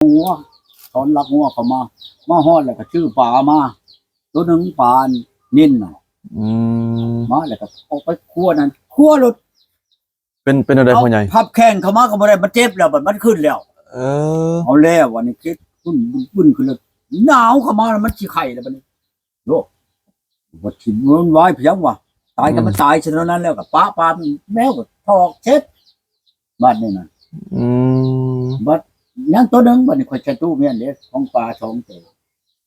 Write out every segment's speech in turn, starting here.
ງົວ ສອນລັກງົວເຂົ້າມາ ມາຮອດແລ້ວກໍຊື້ປາມາ ໂຕໜຶ່ງປານິນນະ ອືມ ມາແລ້ວກໍອອກໄປຄົວນັ້ນ ຄົວລົດ ເປັນ ເປັນແນວໃດພໍ່ໃຫຍ່? ພັບແຂນເຂົ້າມາກໍບໍ່ໄດ້ ມັນເຈັບແລ້ວ ບັດມັນຂຶ້ນແລ້ວ ເອີ ເອົາແລ້ວ ອັນນີ້ເຈັບ ປຶ້ນໆຂຶ້ນແລ້ວ ໜາວເຂົ້າມາແລ້ວ ມັນຊິໄຂ້ແລ້ວບັດນີ້ ໂລ ບໍ່ຖິ້ມມັນໄວ້ພຽງວ່າ ຕາຍກໍ ອືມ ມັນຕາຍຊະເທົ່ານັ້ນແລ້ວ ກໍປະປາມແມວກໍຖອກເຊັດ ບາດນີ້ນະ ອືມ ບັດຍັງໂຕໜຶ່ງ ບັດນີ້ຂ້ອຍໃສ່ຕູ້ມ້ຽນເດ້ ຂອງປາສອງໂຕ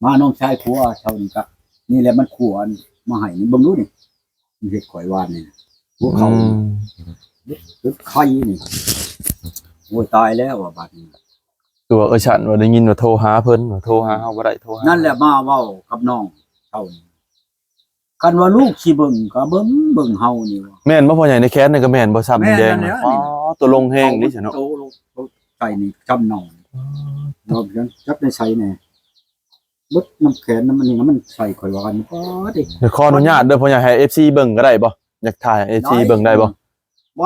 ມານ້ອງຊາຍຄົວເທົ່ານີ້ກະ ນີ້ແຫຼະມັນຂົວມາໃຫ້ ນີ້ເບິ່ງດູນີ້ ມັນເຮັດຂ້ອຍວານນີ້ ຫົວເຂົ່າ ອືມ ເຮັດໄຂ່ນີ້ ໂອ້ຍ ຕາຍແລ້ວວ່າບາດນີ້ ຕົວເອື້ອຍສັນວ່າໄດ້ຍິນວ່າໂທຫາເພິ່ນ ວ່າໂທຫາເຮົາບໍ່ໄດ້ ໂທຫາ ນັ້ນແຫຼະມາເວົ້າກັບນ້ອງເຮົານີ້ ຄັນວ່າລູກຊິເບິ່ງກໍເບິ່ງ ເບິ່ງເຮົານີ້ວ່າ ແມ່ນບໍ່ພໍ່ໃຫຍ່? ໃນແຂນນີ້ກໍແມ່ນບໍ່? ຊ້ຳແດງ ແມ່ນແລ້ວ ອໍ ນີ້ນະ ຕົວລົງແຮງເດ້ຊະເນາະ ໂຕ ໂຕໃສ່ນີ້ຊ້ຳໜອງ ອໍ ລອງເບິ່ງ ຈັບໃນໃສແດ່ ເບິດນຳແຂນນຳອັນນີ້ນະ ມັນໃສ່ຂ້ອຍວ່າ ອໍ ຕິ ດຽວຂໍອະນຸຍາດເດີພໍ່ໃຫຍ່ ໃຫ້ເອັຟຊີເບິ່ງກໍໄດ້ບໍ່? ຢາກຖ່າຍໃຫ້ເອັຟຊີເບິ່ງໄດ້ບໍ່?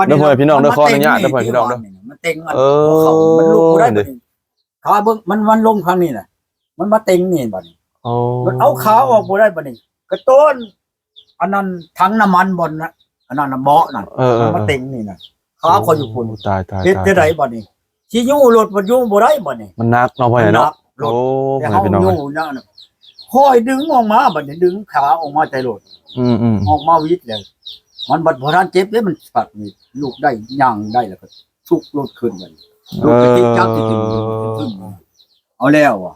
ເດີພໍ່ແມ່ພີ່ນ້ອງເດີ ຂໍອະນຸຍາດເດີພໍ່ແມ່ພີ່ນ້ອງເດີ ມັນເຕັງອັນ ເອີ ຫົວເຂົ່າ ມັນລຸກບໍ່ໄດ້ບັດນີ້ ຂາເບິ່ງ ມັນ ມັນລົງທາງນີ້ນະ ມັນມາເຕັງນີ້ບັດນີ້ ອໍ ມັນເອົາຂາອອກບໍ່ໄດ້ບັດນີ້ ກະໂຕນ ອັນນັ້ນຖັງນ້ຳມັນບ່ອນນະ ອັນນັ້ນນະ ເບາະນັ້ນ ເອີໆໆ ມັນມາເຕັງນີ້ນະ ຂາຂ້ອຍຢູ່ພຸ້ນ ໂອ້ ຕາຍໆໆ ເຮັດຈັ່ງໃດບັດນີ້ ຊິຍູ້ລົດມັນຍູ້ບໍ່ໄດ້ບັດນີ້ ມັນໜັກເນາະພໍ່ໃຫຍ່ເນາະ ມັນໜັກລົດ ໂອ້ ແຕ່ເຮົາ ພໍ່ແມ່ພີ່ນ້ອງ ຢູ່ນັ້ນນະ ຄ່ອຍດຶງອອກມາບັດນີ້ ດຶງຂາອອກມາແຕ່ລົດ ອືມໆ ອອກມາຫວິດແລ້ວ ມັນບັດບໍ່ທັນເຈັບເດ້ ມັນພັດນີ້ ລຸກໄດ້ ຍ່າງໄດ້ ແລ້ວກໍຊຸກລົດຂຶ້ນບັດນີ້ ລົດກໍຕິດຈັກ ເອີ ຕິດຂຶ້ນ ເອົາແລ້ວວ່າ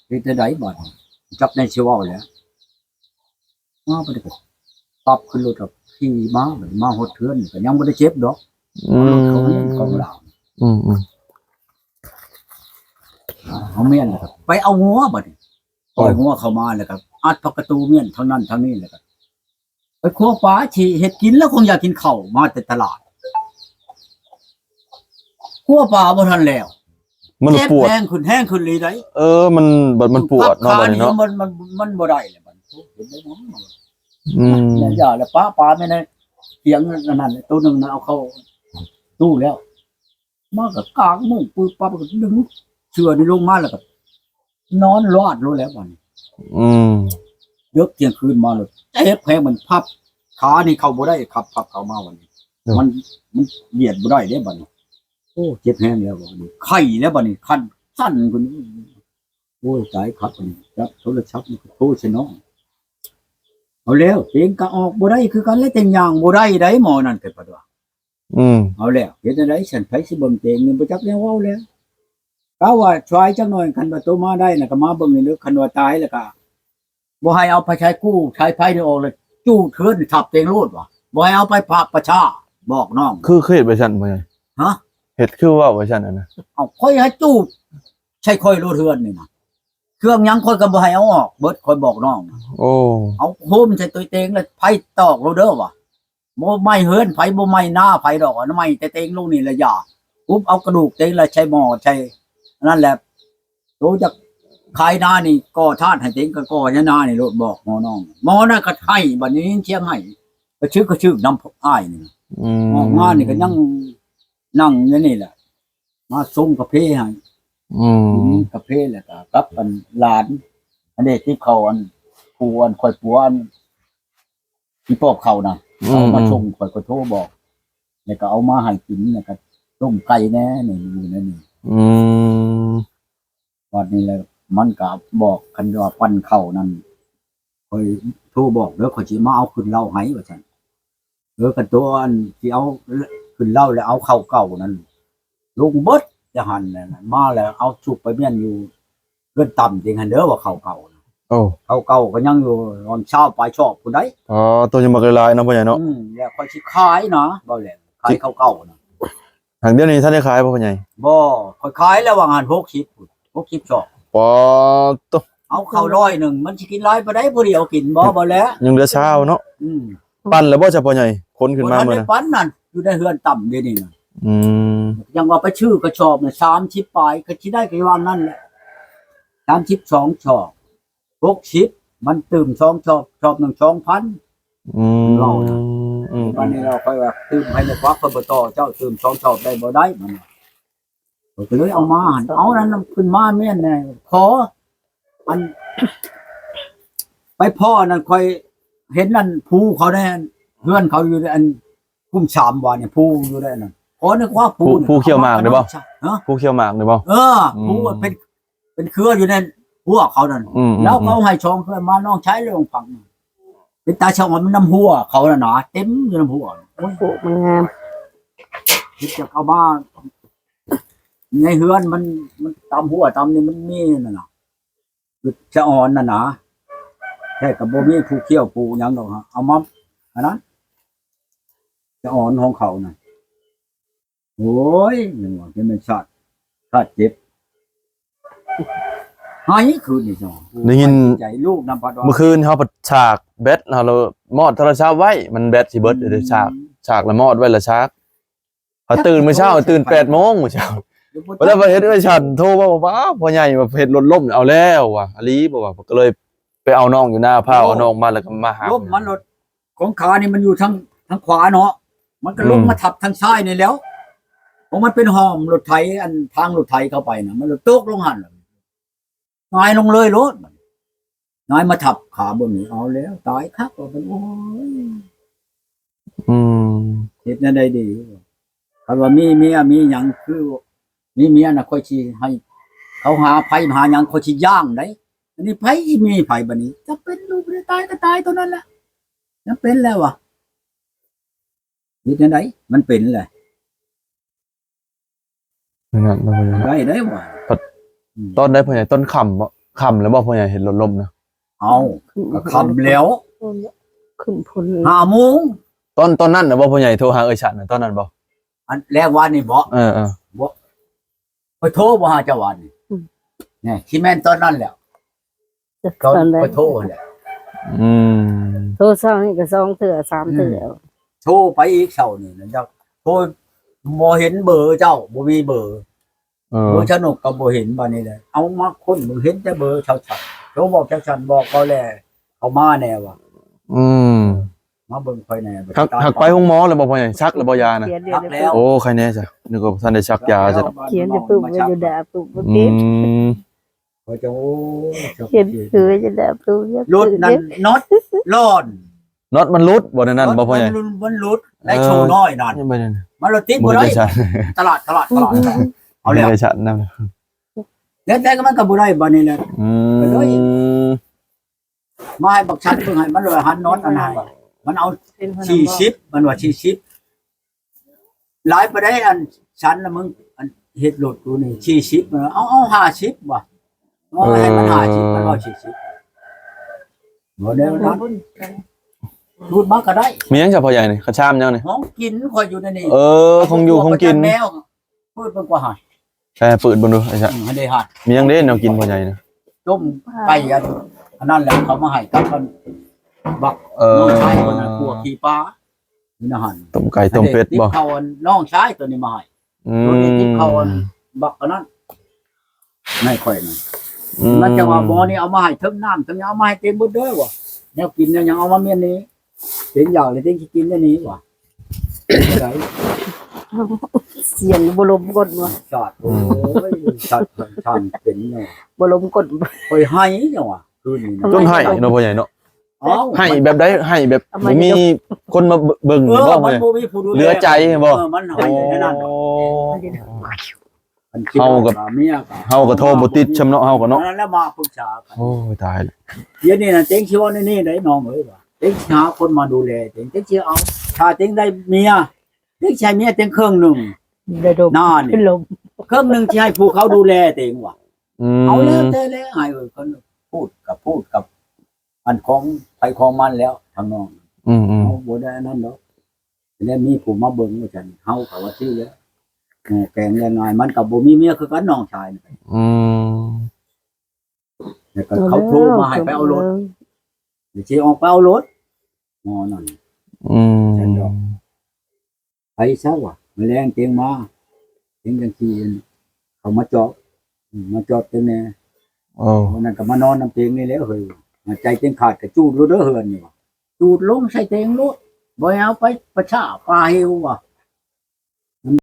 ເຮັດຈັ່ງໃດບັດນີ້ ຈັກແນວຊິເວົ້າແລ້ວ ມາບັດນີ້ກໍປັບຂຶ້ນລົດ ກໍຂີ່ມາ ບັດນີ້ມາຮອດເຮືອນກໍຍັງບໍ່ໄດ້ເຈັບດອກ ອືມ ເອົາລົດເຂົ້າເຮືອນຂອງລາວ ອືມໆ ເອົາມ້ຽນ ແລ້ວກໍໄປເອົາງົວບັດນີ້ ໂອ້ ປ່ອຍງົວເຂົ້າມາ ແລ້ວກໍອັດປະຕູມ້ຽນທາງນັ້ນທາງນີ້ ແລ້ວກໍໄປຄົວປາຊິເຮັດກິນ ແລ້ວຄົງຢາກກິນເຂົ້າ ມາແຕ່ຕະຫຼາດ ຄົວປາບໍ່ທັນແລ້ວ ມັນປວດ ເຈັບແຮງຂຶ້ນ ແຮງຂຶ້ນອີ່ຫຼີໃດ ເອີ ມັນ ບັດມັນປວດເນາະ ບັດນີ້ເນາະ ມັນ ມັນ ມັນບໍ່ໄດ້ແລ້ວບັດນີ້ ເຫັນໄດ້ບໍ່ ອືມ ຢາ ຢາແລ້ວປະປາແມ່ນໃນທຽງອັນນັ້ນ ໂຕໜຶ່ງນະ ເອົາເຂົ້າຕູ້ແລ້ວ ມາກໍກາງມຸ້ງປຶບປັບ ກໍດຶງເສື້ອນີ້ລົງມາ ແລ້ວກໍນອນລາດໂລດແລ້ວບັດນີ້ ອືມ ເດິກທ່ຽງຄືນມາໂລດ ເຈັບແຮງ ມັນພັບ ຂານີ້ເຂົ້າບໍ່ໄດ້ ຄັບ ພັບເຂົ້າມາບັດນີ້ ມັນ ມັນຫວຽດບໍ່ໄດ້ເດ້ບັດນີ້ ໂອ້ ເຈັບແຮງແລ້ວບັດນີ້ ໄຂ້ແລ້ວບັດນີ້ ຄັນສັ່ນຂຶ້ນ ໂອ້ຍ ຕາຍຄັກ ອັນນີ້ ຈັບໂທລະສັບນີ້ໂທໃສ່ນ້ອງ ເອົາແລ້ວ ເຕັງກໍອອກບໍ່ໄດ້ຄືກັນແຫຼະ ເຕັງຍ່າງບໍ່ໄດ້ໃດ ໝໍນັ້ນກໍປະດວ່າ ອືມ ເອົາແລ້ວ ເຮັດແນວໃດຊັ້ນ ໃຜຊິເບິ່ງເຕັງນີ້ ບໍ່ຈັກແນວເວົ້າແລ້ວ ກໍວ່າຊ່ວຍຈັກໜ່ອຍ ຄັນວ່າໂຕມາໄດ້ນະ ກໍມາເບິ່ງນີ້ເດີ ຄັນວ່າຕາຍແລ້ວກໍ ບໍ່ໃຫ້ເອົາໄປໃຊ້ກູ້ໃຊ້ໄຟນີ້ອອກເລີຍ ຈູດເຮືອນນີ້ທັບເຕັງໂລດວ່າ ບໍ່ໃຫ້ເອົາໄປພາກປະຊາ ບອກນ້ອງ ຄື ຄືເຮັດໄປຊັ້ນບໍ່ໃຫຍ່? ຮະ? ເຮັດຄືເວົ້າໄປຊັ້ນຫັ້ນນະ ເອົາ ຂ້ອຍໃຫ້ຈູດໃສ່ຂ້ອຍໂລດເຮືອນນີ້ນະ ເຄື່ອງຫຍັງຂ້ອຍກໍບໍ່ໃຫ້ເອົາອອກເບິດ ຂ້ອຍບອກນ້ອງນະ ໂອ້ ເອົາໂຮມໃສ່ຕົວເຕັງ ແລ້ວໄຟຕອກໂລດເດີວ່າ ບໍ່ໄໝ້ເຮືອນໃຜ ບໍ່ໄໝ້ນາໃຜດອກ ອັນໄໝ້ແຕ່ເຕັງລົງນີ້ລະຢ່າ ອຸບເອົາກະດູກເຕັງລະໃສ່ໝໍ້ ໃສ່ອັນນັ້ນແຫຼະ ໂຕຈະຂາຍນານີ້ ກໍ່ທາດໃຫ້ເຕັງ ກໍກໍ່ໃນນານີ້ໂລດ ບອກໝໍນ້ອງ ໝໍນັ້ນກໍໄຫ້ ບັດນີ້ຍິນສຽງໄຫ້ ກະຊຶກກະຊຶກນຳອ້າຍນີ້ ອືມ ອອກມານີ້ກໍຍັງນັ່ງຢູ່ນີ້ແຫຼະ ມາຊົງກາເຟໃຫ້ ອືມ ກິນກາເຟ ແລ້ວກໍກັບອັນຫຼານ ອັນນີ້ຕິບເຂົ້າ ອັນຜູ້ ອັນຂ້ອຍປົວ ອັນ ອີປອບເຂົ້ານະ ອືມ ເອົາມາ ອືມ ສົ່ງ ຂ້ອຍກໍໂທບອກ ແລ້ວກໍເອົາມາໃຫ້ກິນ ແລ້ວກໍຕົ້ມໄກ່ແດ່ ນີ້ຢູ່ໃນນີ້ ອືມ ບັດນີ້ແຫຼະ ມັນກໍບອກ ຄັນວ່າປັ້ນເຂົ້ານັ້ນ ຂ້ອຍໂທບອກເດີ ຂ້ອຍຊິມາເອົາຂຶ້ນເລົ້າໃຫ້ ວ່າຊັ້ນ ເອີ ຄັນໂຕອັນຊິເອົາຂຶ້ນເລົ້າ ແລ້ວເອົາເຂົ້າເກົ່ານັ້ນ ລົງເບິດຈະຫັ້ນແຫຼະ ມາແລ້ວເອົາຊຸບໄປມ້ຽນຢູ່ເຮືອນຕ່ຳເອງຫັ້ນເດີ ວ່າເຂົ້າເກົ່ານະ ໂອ້ ເຂົ້າເກົ່າກໍຍັງຢູ່ປະມານຊາວປາຍຊອບພຸ້ນໃດ໋ ອໍ ໂຕຍັງບັກຫຼາຍໆເນາະ ພໍ່ໃຫຍ່ເນາະ ອືມ ແລ້ວຂ້ອຍຊິຂາຍນະ ເວົ້າແລ້ວຂາຍເຂົ້າເກົ່ານະ ຫາກດຽວນີ້ທັນໄດ້ຂາຍບໍ່ ພໍ່ໃຫຍ່? ບໍ່ ຂ້ອຍຂາຍແລ້ວວ່າງຫັ້ນ ຫົກສິບ ຫົກສິບຊອກ ປາດໂທ້ ເອົາເຂົ້າຮ້ອຍໜຶ່ງ ມັນຊິກິນຫຼາຍປານໃດ ຜູ້ດຽວກິນບໍ່ ບໍ່ແລ້ວ ຍັງເຫຼືອຊາວເນາະ ອືມ ປັ້ນແລ້ວບໍ່ຊະ ພໍ່ໃຫຍ່? ຂົນຂຶ້ນມາມື້ນັ້ນ ບໍ່ທັນໄດ້ປັ້ນນັ້ນ ຢູ່ໃນເຮືອນຕ່ຳດຽວນີ້ນະ ອືມ ຍັງວ່າໄປຊື້ກະສອບນະ ສາມສິບປາຍ ກໍຊິໄດ້ກໍວ່ານັ້ນແຫຼະ ສາມສິບສອງຊອກ ຫົກສິບ ມັນຕື່ມສອງຊອບ ຊອບໜຶ່ງສອງພັນ ອືມ ເວົ້ານະ ອືມ ບັດນີ້ລາວ ຂ້ອຍວ່າຕື່ມໃຫ້ໃນຄວັກ ຂ້ອຍບໍ່ຕໍ່ເຈົ້າ ຕື່ມສອງຊອບໄດ້ບໍ່ ໄດ້ ມັນ ຂ້ອຍກໍເລີຍເອົາມາຫັ້ນ ເອົານັ້ນຂຶ້ນມາແມ່ນແນ່ ຂໍ ອັນ ໄປພໍ້ນັ້ນ ຂ້ອຍເຫັນນັ້ນ ພູເຂົາໃນເຮືອນເຂົາຢູ່ໃນອັນ ຄຸ້ມສາມວ່ານີ້ ພູຢູ່ໃນນັ້ນ ຂໍໃນຄວາມ ພູ ພູນີ້ ພູຂຽວໝາກນີ້ບໍ່? ຮະ? ພູຂຽວໝາກນີ້ບໍ່? ເອີ ອືມ ພູເປັນ ເປັນເຄືອຢູ່ໃນຫົວເຂົານັ້ນ ອືມໆໆ ແລ້ວເຂົາໃຫ້ສອງເຄືອມາ ນ້ອງຊາຍລອງຟັງ ເປັນຕາສະອອນ ມັນນຳຫົວເຂົານັ້ນນະ ເຕັມຢູ່ນຳຫົວ ໂອ້ຍ ໂອ້ ມັນງາມ ຄິດຈະເອົາມາ ໃນເຮືອນມັນ ມັນຕາມຫົວຕາມນີ້ມັນມີນັ້ນນະ ສະອອນນັ້ນນະ ແທ້ກໍບໍ່ມີຜູ້ຂຽວຜູ້ຫຍັງດອກ ເອົາມາອັນນັ້ນ ສະອອນຂອງເຂົານັ້ນ ໂອ້ຍ ຍັງວ່າຈະແມ່ນຊາດ ຊາດເຈັບ ໄຫ້ຄືນນີ້ ໄດ້ຍິນ ໃຈລູກນຳ ເມື່ອຄືນເຮົາພັດສາກແບັດ ເຮົາລະມອດໂທລະສັບໄວ້ ມັນແບັດຊິເບິດ ອືມ ເລີຍສາກ ສາກລະມອດໄວ້ລະສາກ ພໍຕື່ນມື້ເຊົ້າ ຕື່ນແປດໂມງມື້ເຊົ້າ ແລ້ວເຫັນເອື້ອຍສັນໂທມາວ່າ ພໍ່ໃຫຍ່ວ່າເຮັດລົດລົ້ມ ເອົາແລ້ວວ່າ ອີ່ຫຼີບໍ່ວ່າ ກໍເລີຍໄປເອົານ້ອງຢູ່ນາ ພາເອົານ້ອງມາ ແລ້ວກໍມາຫາ ລົ້ມມັນລົດ ຂອງຂານີ້ມັນຢູ່ທາງ ທາງຂວາເນາະ ມັນກໍລົງ ອືມ ມາທັບທາງຊ້າຍນີ້ແລ້ວ ຂອງມັນເປັນຮ່ອມລົດໄຖ ອັນທາງລົດໄຖເຂົ້າໄປນະ ມັນໂຕກລົງຫັ້ນ ຫງາຍລົງເລີຍໂລດ ຫງາຍມາທັບຂາເບິ່ງນີ້ ເອົາແລ້ວ ຕາຍຄັກວ່າ ໂອ້ຍ ອືມ ເຮັດແນວໃດດີ ຄັນວ່າມີເມຍມີຫຍັງ ຄືມີເມຍນະ ຂ້ອຍຊິໃຫ້ເຂົາຫາໄພຫາຫຍັງ ຂ້ອຍຊິຢ່າງໃດ ອັນນີ້ໃຜຊິມີໃຜບັດນີ້ ຈະເປັນລູກໄດ້ຕາຍກໍຕາຍຕົວນັ້ນແຫຼະ ຍັງເປັນແລ້ວວ່າ ເຮັດແນວໃດ ມັນເປັນແຫຼະ ນັ້ນນະ ໄດ້ ໄດ້ວ່າ ຕອນໃດພໍ່ໃຫຍ່ ຕອນຄ່ຳບໍ່ ຄ່ຳແລ້ວບໍ່ພໍ່ໃຫຍ່ ເຫັນລົດລົ້ມນະ? ເອົ້າ ກໍຄ່ຳແລ້ວ ຂຶ້ນພຸ້ນ ຫ້າໂມງ ຕອນ ຕອນນັ້ນນະບໍ່ພໍ່ໃຫຍ່ ໂທຫາເອື້ອຍສັນນະ ຕອນນັ້ນບໍ່? ອັນແລກວານນີ້ບໍ່? ເອີໆ ບໍ່ ຂ້ອຍໂທບໍ່ຫາເຈົ້າວານນີ້ ອືມ ແນ່ ຊິແມ່ນຕອນນັ້ນແຫຼະ ຕອນ ຕອນໃດ ຂ້ອຍໂທຫັ້ນແຫຼະ ອືມ ໂທເຊົ້ານີ້ກໍສອງເທື່ອສາມເທື່ອ ອືມ ໂທໄປອີກເຊົ້ານີ້ນະ ເຈົ້າໂທ ບໍ່ເຫັນເບີເຈົ້າ ບໍ່ມີເບີ ເອີ ເບີຊະນົກກໍບໍ່ເຫັນ ບາດນີ້ແຫຼະ ເອົາມາຄົ້ນເບິ່ງ ເຫັນແຕ່ເບີເຈົ້າ ໂທບອກຈັກຊັ້ນ ບອກເຂົາແຫຼະ ເຂົາມາແດ່ວ່າ ອືມ ມາເບິ່ງຂ້ອຍແດ່ ຫາກ ຫາກໄປໂຮງໝໍແລ້ວບໍ່ພໍ່ໃຫຍ່? ສັກແລ້ວບໍ່ຢານະ? ສັກແລ້ວ ໂອ້ ໃຄແນ່ຊະ ນຶກວ່າບໍ່ທັນໄດ້ສັກຢາຊະ ຂຽນຈະປຶກໄວ້ຢູ່ດາປຶກບໍ່ເຕັມ ອືມ ຂ້ອຍຈະ ໂອ້ຍ ຂຽນຄືຈະດາປຶກ ລົດນັ້ນ ນັອດຫຼອນ ນັອດມັນຫຼຸດບໍ່ ໃນນັ້ນບໍ່ພໍ່ໃຫຍ່? ມັນຫຼຸດ ໃນໂຊນ້ອຍນັ້ນ ມັນລົດຕິດບໍ່ໄດ້ ຕະຫຼາດ ຕະຫຼາດ ຕະຫຼາດ ເອົາແລ້ວ ໄດ້ຊັ້ນນະ ແລ້ວແຕ່ກໍມັນກໍບໍ່ໄດ້ບາດນີ້ແຫຼະ ອືມ ກໍເລີຍ ມາໃຫ້ບັກສັນເບິ່ງໃຫ້ ມັນວ່າຫັນນັອດອັນໃດ ມັນເອົາສີ່ສິບ ມັນວ່າສີ່ສິບ ຫຼາຍປານໃດອັນສັນນະ ມຶງອັນເຮັດລົດກູນີ້ສີ່ສິບ ມັນວ່າເອົາ ເອົາຫ້າສິບວ່າ ເອົາໃຫ້ມັນຫ້າສິບ ມັນເອົາສີ່ສິບ ບໍ່ແນວນັ້ນ ຮູດມາກໍໄດ້ ມີຫຍັງຊະພໍ່ໃຫຍ່ນີ້? ຂະຊາມຫຍັງນີ້? ຂອງກິນຂ້ອຍຢູ່ໃນນີ້ ເອີ ຂອງຢູ່ຂອງກິນ ແມວ ເປີດເບິ່ງກວ່າຫັ້ນ ໃສ່ເປີດເບິ່ງດູ ອືມ ໃຫ້ໄດ້ຮັດ ມີຫຍັງເດ້ແນວກິນພໍ່ໃຫຍ່ນະ? ຕົ້ມໄກ່ ອັນ ອັນນັ້ນແຫຼະ ເຂົາມາໃຫ້ກັບອັນບັກ ເອີ ນ້ອງຊາຍຄົນນັ້ນ ຂົ້ວຂີ້ປາຢູ່ໃນຫັ້ນ ຕົ້ມໄກ່ຕົ້ມເປັດບໍ່? ເຂົາອັນນ້ອງຊາຍຕົວນີ້ມາໃຫ້ ອືມ ຕົວນີ້ຕິດເຂົາອັນບັກອັນນັ້ນ ໃນຂ້ອຍນັ້ນ ອືມ ມັນຈະວ່າໝໍນີ້ເອົາມາໃຫ້ເຖິງນ້ຳ ເຖິງຫຍັງເອົາມາໃຫ້ເຕັມເບິດເດີວ່າ ແນວກິນແນວຫຍັງເອົາມາແມ່ນນີ້ ເຕັງຢາກແລ້ວເຕັງຊິກິນແນວນີ້ວ່າ ໄດ້ ສຽງບໍ່ລົມກົ້ນວ່າ ສາດ ໂອ້ຍ ສາດ ຊ່າງເປັນເນາະ ບໍ່ລົມກົ້ນ ຂ້ອຍໄຫ້ຫຍັງວ່າ ຄືນນີ້ນະ ຈົນໄຫ້ເນາະ ພໍ່ໃຫຍ່ເນາະ ເອົ້າ ໄຫ້ແບບໃດ? ໄຫ້ແບບບໍ່ມີຄົນມາເບິ່ງ ເອີ ບໍ່ ມັນບໍ່ມີຜູ້ດູແລ ເຫຼືອໃຈບໍ່? ເອີ ມັນໄຫ້ແນວນັ້ນ ໂອ້ ເຮົາກໍ ເຮົາກໍໂທບໍ່ຕິດຊ່ຳເນາະ ເຮົາກໍເນາະ ນັ້ນແຫຼະມາປຶກສາກັນ ໂອ້ຍ ຕາຍແລ້ວ ດຽວນີ້ນະ ເຕັງຊິເວົ້າແນວນີ້ໄດ໋ນ້ອງເອີຍວ່າ ເຕັງຊິຫາຄົນມາດູແລເຕັງ ເຕັງຊິເອົາ ຖ້າເຕັງໄດ້ເມຍ ເຕັງຊິໃຫ້ເມຍເຕັງເຄິ່ງໜຶ່ງ ໄດ້ດົມ ນັ້ນ ຂຶ້ນລົມ ເຄິ່ງໜຶ່ງຊິໃຫ້ຜູ້ເຂົາດູແລເຕັງວ່າ ອືມ ເອົາແລ້ວແຕ່ແລ້ວ ໃຫ້ເອີຍ ເພິ່ນພູດກັບ ພູດກັບ ອັນຂອງໃຜຂອງມັນແລ້ວ ທາງນ້ອງ ອືມໆ ເຮົາບໍ່ໄດ້ອັນນັ້ນດອກ ແລ້ວມີຜູ້ມາເບິ່ງວ່າຊັ້ນ ເຮົາກໍວ່າຊີ້ແຫຼະ ໝໍແກງແລງງ່າຍ ມັນກໍບໍ່ມີເມຍຄືກັນ ນ້ອງຊາຍນີ້ ອືມ ແລ້ວກໍເຂົາໂທມາໃຫ້ໄປເອົາລົດ ເອີ ຊິອອກໄປເອົາລົດ ໝໍນັ້ນ ອືມ ຊັ້ນດອກ ໄປຊະວ່າ ມື້ແລງເຕັງມາ ເຕັງຈັ່ງຊິເຂົ້າມາຈອດ ອືມ ມາຈອດເຕັງແດ່ ເອີ ມື້ນັ້ນກໍມານອນນຳເຕັງນີ້ແຫຼະເຮີ້ຍ ໃຈເຕັງຂາດກໍຈູດໂລດເດີເຮືອນນີ້ວ່າ ຈູດລົງໃສ່ເຕັງໂລດ ບໍ່ໃຫ້ເອົາໄປປ່າຊ້າປ່າເຫວວ່າ